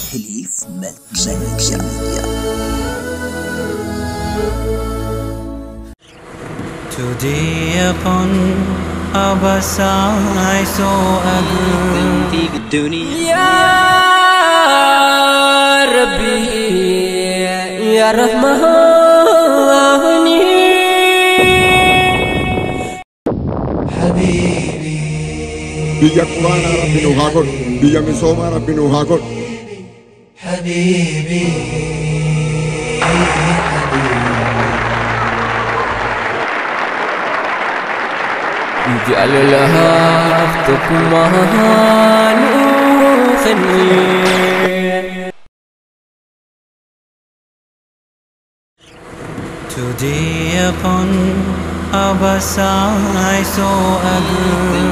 Kiliif Media. Today upon a bus I saw a girl. يا ربي يا رحمن. Biyya Quraanaa Rabbi nu haa godhu, biyya misoomaa Rabbi nu haa godhu. حبيبي جعل خني. Today upon a bus I saw a girl.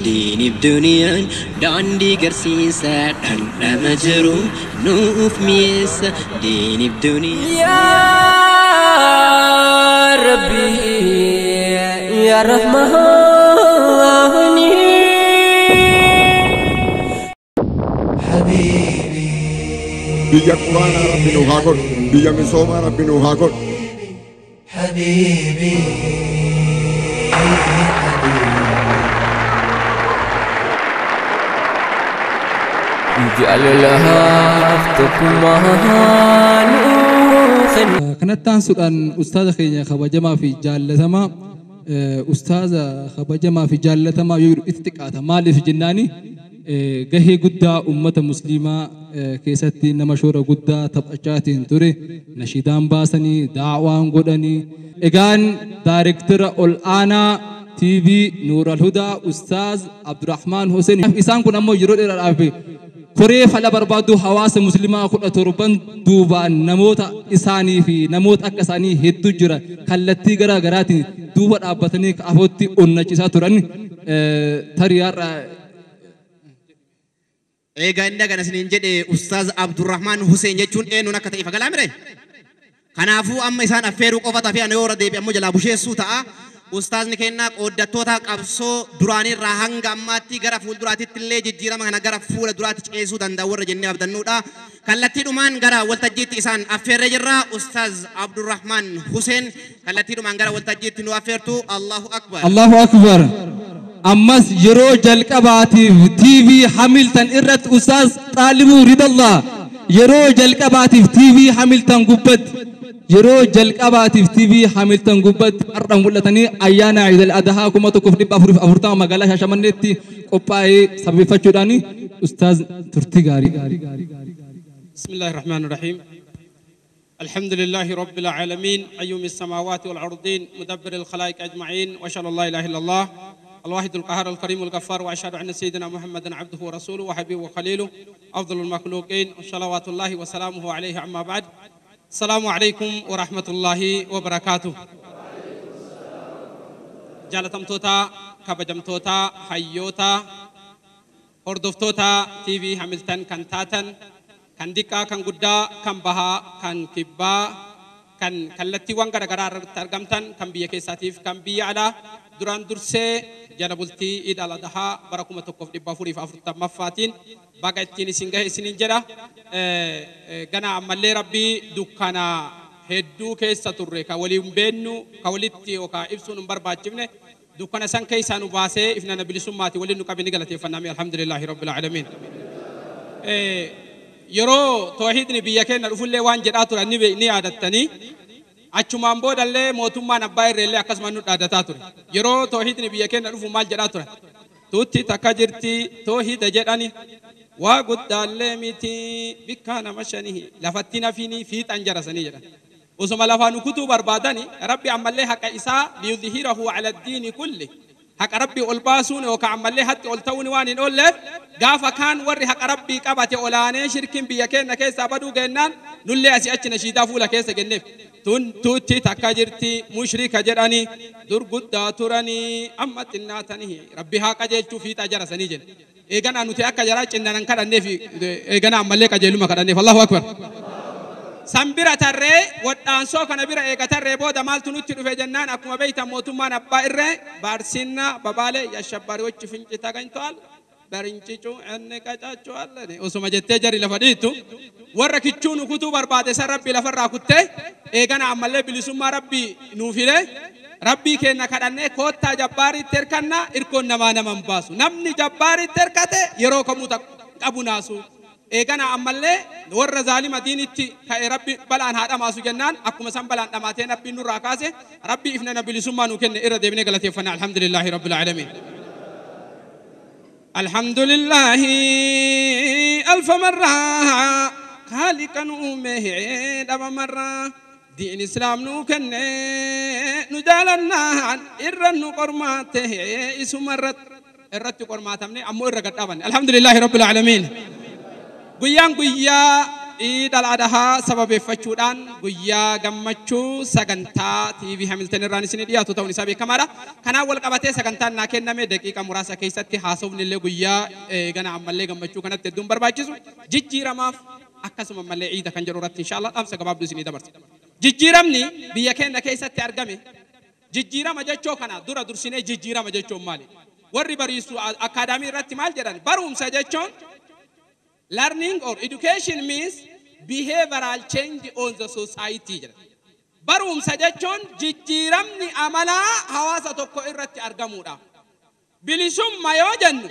Diinif duniyaan daandii garsiisa dhandhama jiru nuuf mi'eessa diinif duniyaan. Yaa Rabbi yaa Rahmaani. Biyya Quraanaa Rabbi nu haa godhu, biyya misoomaa Rabbi nu haa godhu. حبيبي Kanatti aansuudhaan ustaaza keenya kabajamaa fi jaallatamaa, ustaaza kabajamaa fi jaallatamaa yoo itti xiqqaata. Maaliif jennaani, gahee guddaa uummata musliimaa keessatti nama shoora guddaa taphachaatiin ture, nashiidaan baasanii daawaan godhanii. Egaan daayirektara ol aanaa TV Nuur Al-Hudaa Ustaaz Abdurrahmaan Hussein. Isaan kun ammoo yeroo dheeraadhaaf koree fala barbaadu hawaasa musliimaa 17 duubaan namoota isaanii fi namoota akka isaanii hedduu jira kallattii garaa garaatiin duuba dhaabbatanii afootti onnachiisaa turan tarii har'a. Egaa inni kana isiniin jedhe Ustaaz Abdurrahmaan Hussein jechuun eenyuun akka ta'e fagalaa mire? Kanaafuu amma isaan affeeruu qofa tafe ana yoo irra deebi'e ammoo jalaa busheessuu ta'a. Ustaazni kennaa qooddattoota qabsoo duraanirraa hanga ammaatti gara fuulduraatitti illee jijjiirama kana gara fuula duraatti ceesuu danda'u warra jennee abdannuudha. Kallattiidhumaan gara waltajjiitti isaan affeerree jirra. Ustaaz Abdurrahmaan Hussein kallattiidhumaan gara waltajjiitti nu affeertu. Allahu Akbar. Allahu Akbar. Ammas yeroo jalqabaatiif TV Hamilton irratti Ustaaz Xaalibuu Ridallah yeroo jalqabaatiif TV Hamilton gubbatti, yeroo jalqabaatiif TV Hamilton gubbatti har'a mul'atanii ayyaana Eid al-Adha 1440 magaalaa Shaashamanneetti qophaa'ee sababeeffachuudhaan Ustaaz turtii gaarii. بسم الله الرحمن الرحيم. الحمد لله رب العالمين، قيوم السماوات والأرضين، مدبر الخلائق أجمعين، وأشهد أن لا إله إلا الله الواحد القهار الكريم الغفار، وأشهد أن سيدنا محمدا عبده ورسوله وحبيبه وخليله أفضل المخلوقين، صلوات الله وسلامه عليه. أما بعد، السلام عليكم ورحمة الله وبركاته. جالتمتوتا، كبجمتوتا، حيوتا، هردفتوتا تي في هاملتون كان تاتن كان ديكا كان قدا كان بها كان كبا كان كالتي وانغرا غرار ترجمتن كان بيا كيساتيف كان بيا على duraan dursee jala bultii Iid al-Adhaa bara 1440ffaatiin baga ittiin isin gahe isiniin jedha. Gana ammallee Rabbii dukkana hedduu keessa turre ka waliin beennu ka walitti yookaan ibsuun hin barbaachifne dukkana san keessaa nu baasee ifna na bilisummaati waliin nu qabee ni galateeffannaa. Alhamdulillahi rabbil aalamiin. Yeroo toohidni biyya keenya dhufullee waan jedhaa turan ni yaadattanii. Achumaan boodallee mootummaan abbaa irreellee akkasuma nu dhaadataa ture. Yeroo toohidni biyya keenya dhufu maal jedhaa turan? Tuutti takka jirti toohida jedhani waa guddaallee miti bikkaa nama shanii lafatti nafiini fiixan jarasanii jedhan. Osuma lafaa nu kutuu barbaadani Rabbi ammallee haqa isaa liyudhirahu ala diini kulli Haqa rabbii ol baasuun yookaan ammallee hatti ol ta'uun waan hin oolleef gaafa kaan warri haqa rabbii qabate olaanee shirkiin biyya keenya keessaa baduu gennaan nullee asii achi nashiidaa fuula keessa kenneef. Tun tuutti takka jirti mushrika jedhanii dur guddaa turanii amma xinnaatanii rabbi haa qajeelchuu fiixaa jara sanii jedhe. Eeganaa nuti akka jaraa cinnanan kadhanneef eeganaa ammallee qajeeluma kadhanneef. Allahu akbar. San bira tarree wadhaansoo kana bira eega tarree booda maaltu nutti dhufe jennaan akkuma beektan mootummaan abbaa irree baarsinna babaalee yashabbariwochi finci ተገኝተዋል በርንጭጩ እንቀጫቸዋለን osuma jettee jari lafa dhiittu warra kichuu nu kutuu barbaade san rabbi lafarraa kuttee eegana ammallee bilisummaa rabbii nuu file rabbii keenna kadhannee koottaa jabbaaritti hirkanna irkoon namaa naman baasu namni jabbaaritti hirkate yeroo kamuu qabu naasu eegana ammallee warra zaalima diinitti ka'e rabbi balaan haa dhamaasu jennaan akkuma san balaan dhamaateen rabbiin nurraa kaase rabbi ifnana bilisummaa nuu kenne irra deebinee galateeffanna. Alhamdulillaahi rabbil aalamiin. الحمد لله ألف مرة خالقا أمه دب مرة دين إسلام نوكن نجالنا إرن قرماته إسمرت إرت قرماتمني أمو إرقت أبن. الحمد لله رب العالمين. Guyyaan guyyaa Iid al-Adhaa sababeeffachuudhaan guyyaa gammachuu sagantaa TV Hamilton irraan isinii dhiyaatu ta'uun isaa beekamaadha. Kanaan wal qabatee sagantaan naa kenname daqiiqa muraasa keessatti haasofni illee guyyaa gana ammallee gammachuu kanatti hedduun barbaachisu jijjiiramaaf akkasuma ammallee iida kan jedhu irratti inshaallah dhaamsa gabaabduu isinii dabarsa. Jijjiiramni biyya keenya keessatti argame jijjiirama jechoo kana dura dursinee jijjiirama jechuun maali? Warri bariisu akaadaamii irratti maal jedhan? Barumsa jechuun learning or education means behavioral change on the society. Barumsa jechuun jijjiiramni amalaa hawaasa tokko irratti argamudha. Bilisummaa yoo jennu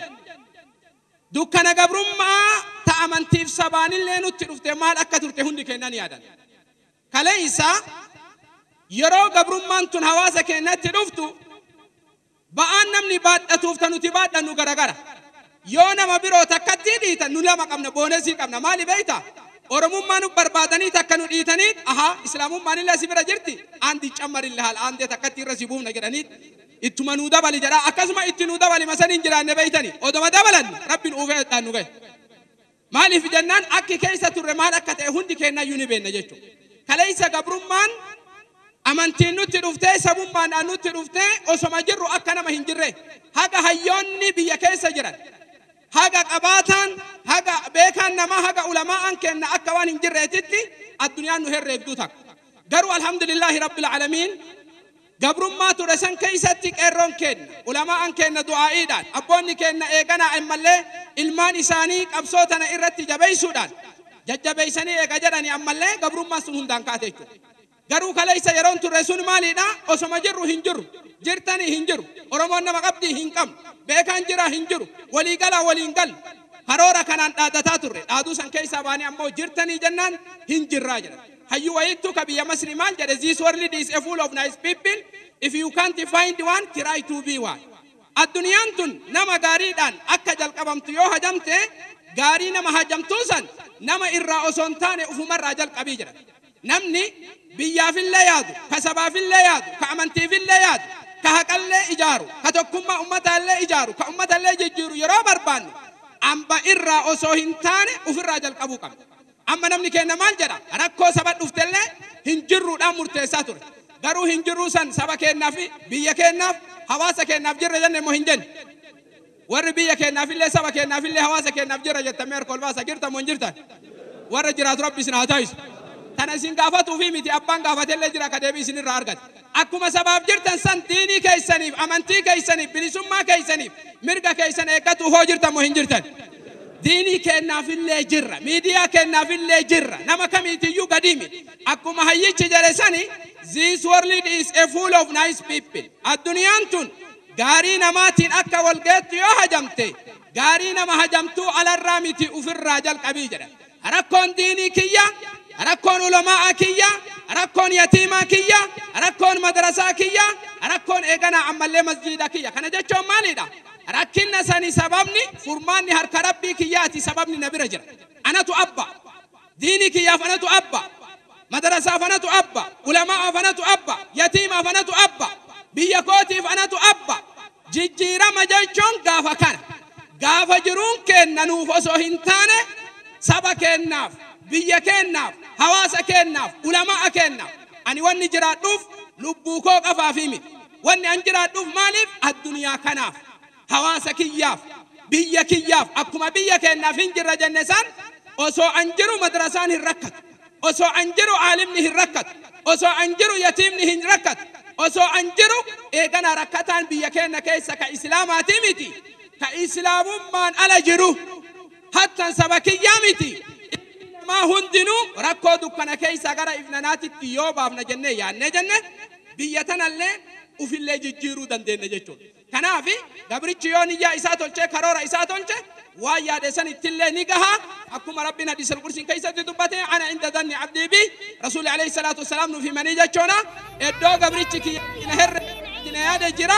dukkana gabrummaa ta amantiif sabaanillee nutti dhufte maal akka turte hundi keenya ni yaadan. Kaleessa yeroo gabrummaan tun hawaasa keenyatti dhuftu ba'aan namni baadhatuuf ta nuti baadhannu garagara. Yoo nama biroo takkatti dhiitan nu lama qabna boonesii qabna maali beektaa? Oromummaa nu barbaadanii takka nu dhiitanii ahaa islaamummaan illee si bira jirti aandi cammarillee haala aandee takkatti irra si buufna jedhanii ittuma nuu dabali jedha akkasuma itti nuu dabali masanii hin jiraanne beeytanii odoma dabalan rabbiin uufee dhaan nu gahe. Maaliif jennaan akki keessa turre maal akka ta'e hundi keenyayyuu ni beekna jechuudha. Kaleessa gabrummaan amantiin nutti dhuftee sabummaan nutti dhuftee osoma jirru akka nama hin jirre haga hayyoonni biyya keessa jiran haga qabaatan haga beekan nama haga ulamaan kenna akka waan hin jirreetitti addunyaan nu herreegduu takka. Garuu alhamdulillaahi rabbil aalamiin gabrummaa ture san keessatti qeerroon kenna ulamaan kenna du'aa'iidhaan abboonni kenna eeganaa ammallee ilmaan isaanii qabsoo tana irratti jabeessuudhaan jajjabeessanii eega jedhanii ammallee gabrummaan sun hundaan kaate jechuudha. Garuu kaleessa yeroon turre sun maalidha? Osoma jirru hin jiru. Jirtanii hin jiru. Oromoon nama qabdii hin qabnu. Beekaan jira hin jiru. Walii galaa waliin galu. Karoora kanaan dhaadataa turre. Dhaaduu san keessaa baanii ammoo jirtanii jennaan hin jirraa jedhan. Hayyuu wayittuu ka biyya Masrii maal jedhe? This world is a full of nice people. If you can't find one, try to be one. Addunyaan tun nama gaariidhaan akka jalqabamtu yoo hajamte gaarii nama hajamtuu san nama irraa osoo hin taane ufumarraa jalqabii jedhan. Namni biyyaafillee yaadu, ka sabaafillee yaadu, ka amantiifillee yaadu, ka haqallee ijaaru, ka tokkummaa ummataallee ijaaru, ka ummatallee jijjiiru yeroo barbaannu amba irraa osoo hin taane ufirraa jalqabuu qabna. Amma namni keenya maal jedha? Rakkoo saba dhuftellee hin jirruudhaan murteessaa ture. Garuu hin jirruu san saba keenyaaf, biyya keenyaaf, hawaasa keenyaaf jirra jenne immoo hin jenne. Warri biyya keenyaafillee saba keenyaafillee hawaasa keenyaaf jirra jettamee harka ol baasa jirta moo hin jirtan? Warra jiraatu rabbi isin haa taasisu. Tana isin gaafatuu fi miti abbaan gaafatellee jira ka deebii isin irraa argate. Akkuma sabaaf jirtan san diinii keessaniif, amantii keessaniif, bilisummaa keessaniif, mirga keessan eeggatu hoo jirtan moo hin jirtan? Diinii keenyaafillee jirra, miidiyaa keenyaafillee jirra, nama kamiitiyyuu gadi miti. Akkuma hayyichi jedhe sani, this world is a full of nice people. Addunyaan tun gaarii namaatiin akka wal geettu yoo hajamte, gaarii nama hajamtuu alarraa miti ufirraa jalqabii jedha. Rakkoon diinii kiyya, rakkoon ulamaa kiyya, rakkoon yatiimaa kiyya, rakkoon madrasaa kiyya, rakkoon eeganaa ammallee masjiida kiyya. Kana jechuun maalidha? Rakkinna sani sababni furmaanni harka rabbii kiyyaati sababni na bira jira. Anatu abba. Diinii kiyyaaf anatu abba. Madrasaaf anatu abba. Ulamaaf anatu abba. Yatiimaaf anatu abba. Biyya kootiif anatu abba. Jijjiirama jechuun gaafa kana. Gaafa jiruun keenna nuuf osoo hin taane saba keennaaf, biyya keennaaf, hawaasa keennaaf, ulamaa keennaaf. Ani wanni jiraadhuuf lubbuu koo qofaaf miti. Wanni an jiraadhuuf maaliif? Addunyaa kanaaf, hawaasa kiyyaaf, biyya kiyyaaf. Akkuma biyya keennaaf hin jirra jenne san osoo an jiru madrasaan hin rakkatu. Osoo an jiru aalimni hin rakkatu. Osoo an jiru yatiimni hin rakkatu. Osoo an jiru eegana rakkataan biyya keenya keessa ka islaamaatii miti. Ka islaamummaan ala jiru hattan saba kiyyaa miti. Namaa hundinuu rakkoo dukkana keessa gara ifnanaatitti yoo baafna jennee yaannee jenne biyya tanallee ufillee jijjiiruu dandeenya jechuudha. Kanaaf gabrichi yoo niyyaa isaa tolchee karoora isaa tolche waan yaade san ittillee ni gaha. Akkuma Rabbiin hadiisal qursiin keessatti dubbate ana inda danni abdii bi rasuuli alayhi salaatu wassalaam nuuf himanii jechuudha. Iddoo gabrichi kiyya herre na yaade jira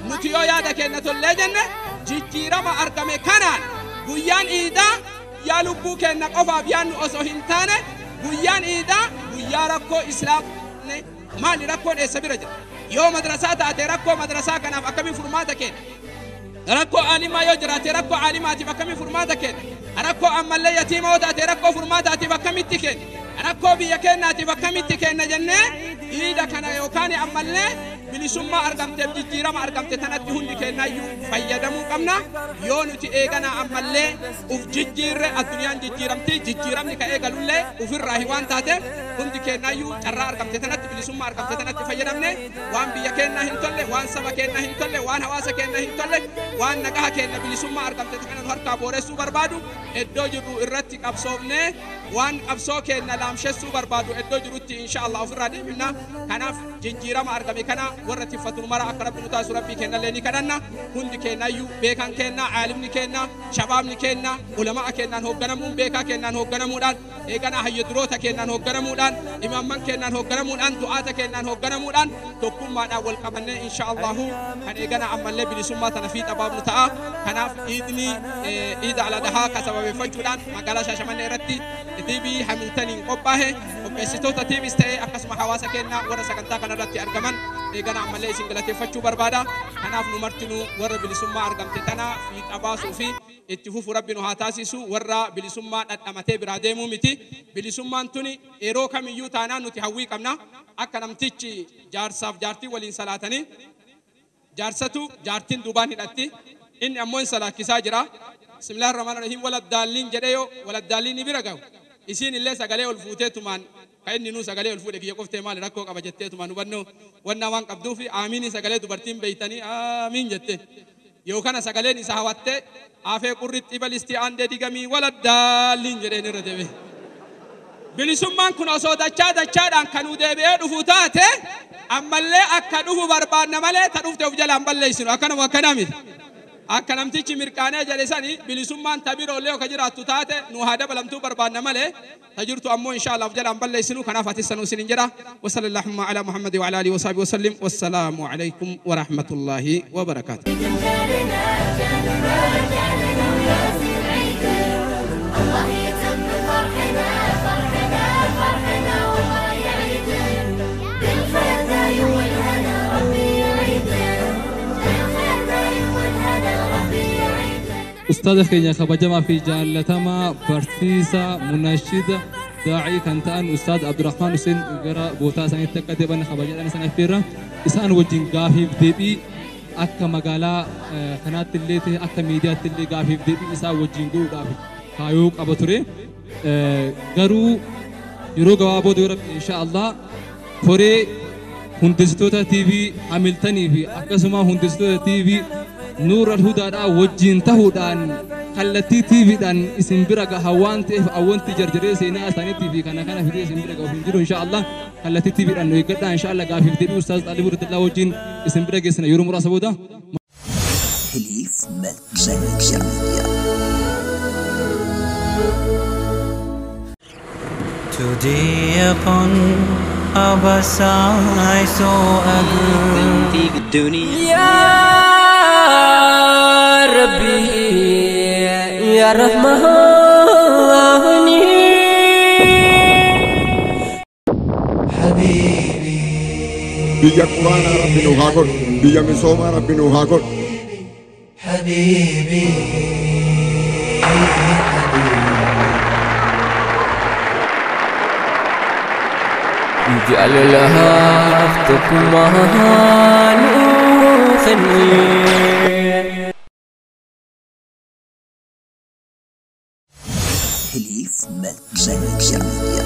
nuti yoo yaada kenna tollee jenne jijjiirama argame kanaan guyyaan iidaa guyyaa lubbuu kenna qofaaf yaannu osoo hin taane guyyaan iidaa guyyaa rakkoo islaam maali rakkoon eessa bira jira? Yoo madrasaa taate rakkoo madrasaa kanaaf akkamiin furmaata kenna? Rakkoo aalimaa yoo jiraate rakkoo aalimaatiif akkamiin furmaata kenna? Rakkoo ammallee yatiima yoo taate rakkoo furmaataatiif akkamitti kenna? Rakkoo biyya keenyaatiif akkamitti kenna jennee iida kana yookaan ammallee bilisummaa argamteef jijjiirama argamte tanatti hundi keenyayyuu fayyadamuu qabna. Yoo nuti eegana ammallee uf jijjiirre addunyaan jijjiiramti jijjiiramni ka eegalullee ufirraa waan taateef hundi keenyayyuu carraa argamte tanatti bilisummaa argamte tanatti fayyadamne waan biyya keenyaa hin tolle, waan saba keenyaa hin tolle, waan hawaasa keenyaa hin tolle, waan nagaha keenya bilisummaa argamte kana nu harkaa booressuu barbaadu iddoo jirru irratti qabsoofne waan qabsoo keenya laamshessuu barbaadu iddoo jirutti insha Allah ofirraa deebifna. Kanaaf jijjiirama argame kana warra tiffatun mara akka Rabbi nu taasisu Rabbii kennallee ni kadhanna. Hundi keenyayyuu beekan keenna, aalimni keenna, shabaabni keenna, ulamaa keenyaan hoogganamuun, beekaa keenyaan hoogganamuudhaan, eeganaa hayyaduroota keenyaan hoogganamuudhaan, imaamman keenyaan hoogganamuudhaan, du'aata keenyaan hoogganamuudhaan tokkummaadhaan wal qabannee insha Allahu kan eeganaa ammallee bilisummaa tana fiixa baafnu ta'a. Kanaaf iidni iida al-adhaa ka sababeeffachuudhaan magaalaa Shaashamannee irratti TV Hamiltoniin qophaa'e qopheessitoota TVs ta'ee akkasuma hawaasa keenyaa warra sagantaa kanarratti argaman eegana ammallee isin galateeffachuu barbaada. Kanaaf nu martinuu warra bilisummaa argamte tana fiixa baasuu fi itti fufu Rabbi nu haa taasisu. Warra bilisummaa dhadhamatee biraa deemuu miti. Bilisummaan tuni yeroo kamiyyuu taanaan nuti hawwii qabna. Akka namtichi jaarsaaf jaartii waliin salaatanii jaarsatu jaartiin duubaan hidhatti inni ammoo hin salaachisaa jira. Bismillahir Rahmanir Rahiim waladdaalliin jedhee yoo waladdaalliin ni bira gahu isiin illee sagalee ol fuutee tumaan ka inni nuu sagalee ol fuudhe kiyya qoftee maali rakkoo qaba jettee tumaan hubannoo wannaa waan qabduuf aamiin sagalee dubartiin beeytanii aamiin jette yoo kana sagaleen isa hawattee afee qurritti balistii aandee digamii waladdaalliin jedheen irra deebi'e. Bilisummaan kun osoo dachaa dachaadhaan kanuu deebi'ee dhufu taate ammallee akka dhufu barbaanna malee ta dhufte of jalaan balleessinu akkanuma akkanaa miti. Akka namtichi mirqaanee jedhe sani bilisummaan ta biroollee akka jiraattu taate nu haa dabalamtuu barbaanna malee ta jirtu ammoo insha Allah of jalaan balleessinu. Kanaaf atis sanuu isinin jedha. Wa sallallahu ala Muhammad wa ala alihi wa sahbihi wa sallim. Wassalaamu alaykum wa rahmatullahi wa barakaatuh. Ustaaza keenya kabajamaa fi jaallatamaa barsiisaa munashida daa'ii kan ta'an Ustaaz Abdurrahmaan Hussein gara bootaa isaaniitti akka deeban kabajaadhaan isaan affeerra. Isaan wajjin gaafiif deebii akka magaalaa kanaatti illee ta'e akka miidiyaatti illee gaafiif deebii isaan wajjin godhuudhaaf kaayoo qaba ture. Garuu yeroo gabaaboo booda yoo Rabbi insha Allah koree hundeessitoota TV Hamiltonii fi akkasuma hundeessitoota TV Nuur al-Hudaadhaa wajjin ta'uudhaan kallattii TVdhaan isin bira gaha waan ta'eef awwanti jarjaree seenaa isaaniitii fi kana kana fidee isin bira gahu hin jiru insha Allah kallattii TVdhaan nu eeggadhaa insha Allah gaafiif deebii Ustaaz Xaalibuu Radillaa wajjin isin bira geessina yeroo muraasa booda. Hilif Media. Today upon Abasa I saw a girl. Ya Rabbi, Ya Rahmani. Biyya Quraanaa Rabbi nu haa godhu. Biyya misoomaa Rabbi nu haa godhu. حبيبي حبيبي Jaalalaaf tokkummaa nuu kennee. Helif Media.